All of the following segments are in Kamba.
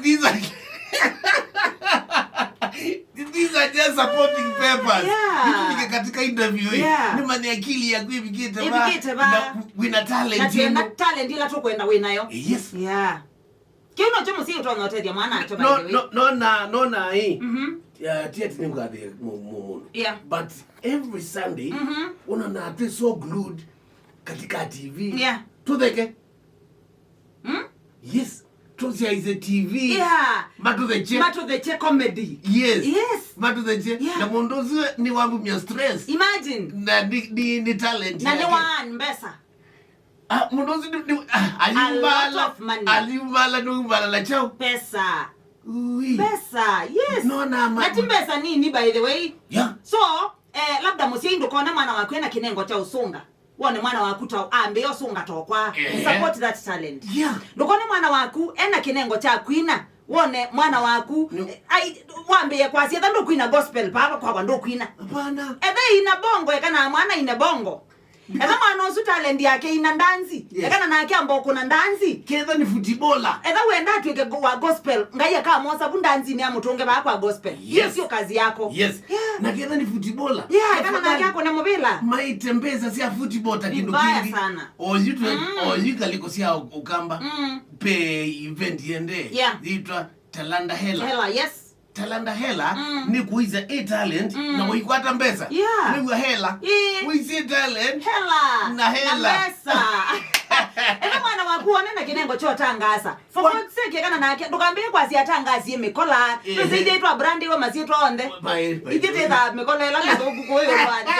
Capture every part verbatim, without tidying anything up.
These are, these are just supporting papers. Yeah. Nitufike katika interview hii. Yeah. Nimanye akili yaku ivikite va. Ivikite va. Na wina talent Na twenda ino. Talent ĩla tũkwenda wĩ nayo. Yes. Yeah. Kĩu nokyo mũsyai ũtonya ũtethya mwana acho, by No, the way. No, nona, nona hii. Mhm. Ya, ti ati nĩngathĩ mũno. Yeah. But every Sunday, Mhm. unaona twĩ so glued katika T V. Yeah. Tũtheke. Mm? Yes. Tũsyaisye T V. Yeah. Matũtheche. Matũtheche comedy. Yes. Yes. Matũtheche. Yeah. Na mũndũ ũsu nĩ wambumya stress. Imagine. Na ni, ni, ni talent Na nĩ yake. One mbesa. Ah, mũndũ ũsu ni, ni, ah, A lot aliumbala. Of money. Aliumbala, nũumbala na chao. Pesa. Ui. Pesa, yes. No, na ma- Na ti mbesa nini, by the way. Yeah. So, eh, labda mũsyai ndũkone mwana waku ena kĩnengo kya ũsũnga. Wone mwana waku ta ambĩĩa ũsũnga tokwa. Eh. Support that talent. Yeah. Ndũkone mwana waku ena kĩnengo kya kwina. Wone mwana waku, No. eh, ai, wambĩĩe kwasya, etha ndũkwina gospel, papa kwakwa ndũkwina. Hapana. Etha ina bongo, ekana mwana ine bongo. Etha mwana ũsu talent yake ina ndanzi. Yes. Ekana nake amba ũkũna ndanzi. Ketha ni futibola. Etha wenda atwĩke go- wa gospel, Ngai akamosa vu ndanzinĩ ya mũtũnge vaa kwa gospel. Hiyo Yes. Sio kazi yako. Yes. Yeah. Na ketha ni futibola. Yeah, ekana nake akũne mũvĩla. Maite mbesa sya football ta kĩndũ Vibaya kĩngĩ. Sana. Oyu twe, oyu kaliko sya Ukamba. Mm. Pe event yende. Yeah. Yitwa Talanta Hela. Hela, yes. Talanta Hela Mm. Ni kuiza a talent Mm. Na uikwata mbesa. Yeah. Niwa hela. Eh. Uizie talent. Hela. Na hela. Na mbesa. Ena mwana waku one na kĩnengo kyotangaza. For What? God's sake, ekana nake ndũkambĩĩe kwasya atangasie mĩkola. Eh. Tũsĩithĩtwa brand wa masyĩtwa onthe. Bye, bye. Ithyĩ twĩthaa mĩkola ĩla mĩthũku kũyũlwani.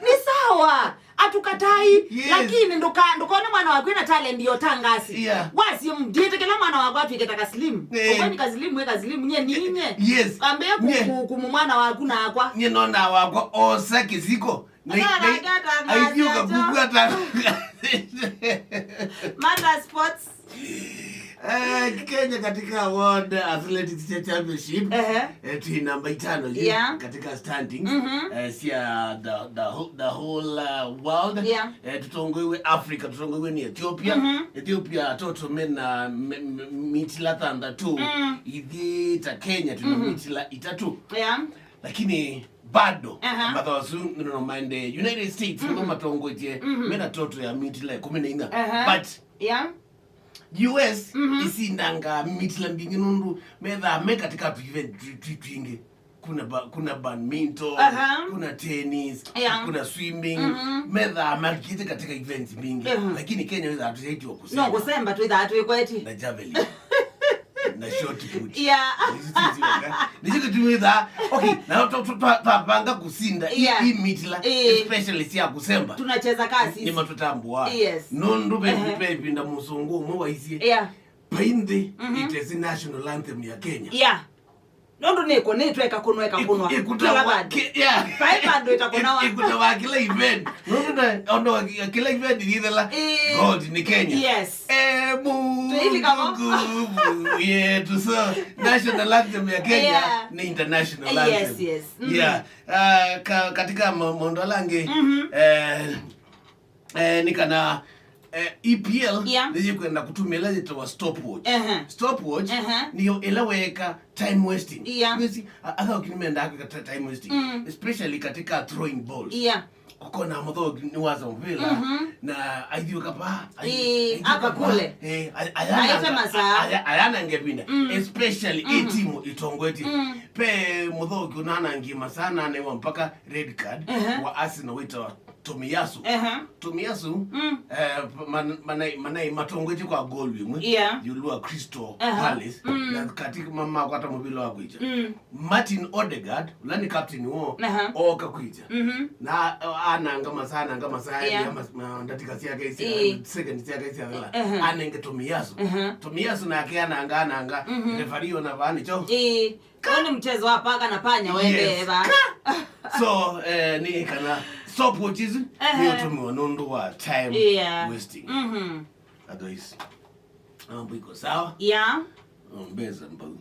Ni sawa. Atukatai, Yes. Lakini ndũka ndũkone mwana waku ena talent ya ũtangasi. Yeah. Wasie mdiĩte kĩla mwana waku atwĩke ta kaslim. Eh. Ũkwani kaslim we kaslim nye ninye. Yes. Ambĩĩe Nye. Kukumu mwana waku nakwa. Nye nona wakwa osa kĩsiko. Na- Ata na- nake atangaza Aithiũka acho. Kuku ata. Mata sports. Eh, Kenya katika World Athletics Championship. Ehe. Eh, twi namba itano juu Yeah. Katika standings. Mhm. Eh, sia the, the, whole- the whole uh, world. Yeah. Eh, tutongoiwe Africa, tutongoiwe ni Ethiopia. Mhm. Ethiopia toto mena me- me- mitila thanthatũ. Mm. Ithiĩ ta Kenya tuna mitila itatu. Yeah. Lakini bado, aha, mathawa su nino maende United States, mhm, ndio matongotie, mhm, mena toto ya mitila ikũmi na inya. Aha. But, yeah, U S, mhm, isindanga mitila mbingĩ nũndũ methaa me katika tu event twi- twi- twingĩ. Kuna ba, kuna badminton, aha, kuna tennis, yeah, kuna swimming. Mhm. Methaa makite katika events mbingĩ. Mhm. Lakini Kenya wethaa tuyaitwa no kusemba. Kusemba twithaa twikweti na javelin. Na shot put. Yeah. Nĩsyo kĩtumi thaa. Okay, na twa- twa- twa- twapanga kusinda i- yeah, i mitila, eh, especially sia kusemba. Tunacheza kasi. Nĩ matutambua. Yes. Nũndũ ve- ehe, ve ĩvinda mũsũngũ ũmwe waisie. Yeah. Painthi, mhm, it is national anthem ya Kenya. Yeah. Nũndũ nĩko nĩtweka kũnwa eka kũnwa. Kĩla vandũ. Kila ki- yeah. Vai vandũ ĩtakũnawa. Ikutawa kila event. Nũndũ na- ona wa- kila event nĩthela. Eh. God ni Kenya. Yes. Eh, Mungu. Tuilika vo. Nguvu yetu. So, national anthem ya Kenya, yeah, ni international anthem. Yes, yes. Mm. Yeah. Ah, ka- katika ma- maũndũ ala angĩ, mhm, eh, eh, ni kana, eh, E P L, yeah, nĩyĩkwenda kũtũmĩa ĩla yĩtawa stopwatch. Ehe. Stopwatch, ehe, nĩyo ĩla weeka time wasting. Yeah. Wĩsĩ, a- athauki nĩmendaa kwĩka ti- time wasting, mm, especially katika throwing balls. Yeah. Ũkona mũthauki nĩwasa mũvĩla, mhm, na aithiũka pa, ai- ĩĩ, aithiũka aka pa, kule. Eh, ay- ayana- aete masaa. Aya- ayanange vinda, mm, especially, mhm, ĩ timu ĩtongoetie. Mm. Pe mũthauki ũnanangie masaa, nanengiwa mpaka red card, ehe, wa Arsenal wĩtawa Tomiyasu. Ehe. Tomiyasu, mm, eh, man- manai- manai matongoetie kwa golu ĩmwe, yeah, ĩũlũ wa Crystal, aha, Palace, mm, na kati ma- makwata mũvĩla wa kwĩkya. Mm. Martin Odegaard, ũla nĩ captain woo, aha, ooka kwĩkya. Mhm. Na, eh, ananga masaa, ananga masaa, yeah, ya mas- ma- ndatika syake isi- ĩĩ, second syake syathela. Ehe. Anenge Tomiyasu. Ehe. Tomiyasu nake ananga, ananga. Mhm. Referee ona vaa nĩkyo. Ĩĩ. Ũyũ nĩ mchezo wa paka na panya wendee va. Yes. So, eh, ni kana stopwatch isu, ehe, nĩũtũmĩwa nũndũ wa time, yeah, wasting. Mhm. Otherwise, mambo iko sawa. Yeah. Oh, mbesa mbau.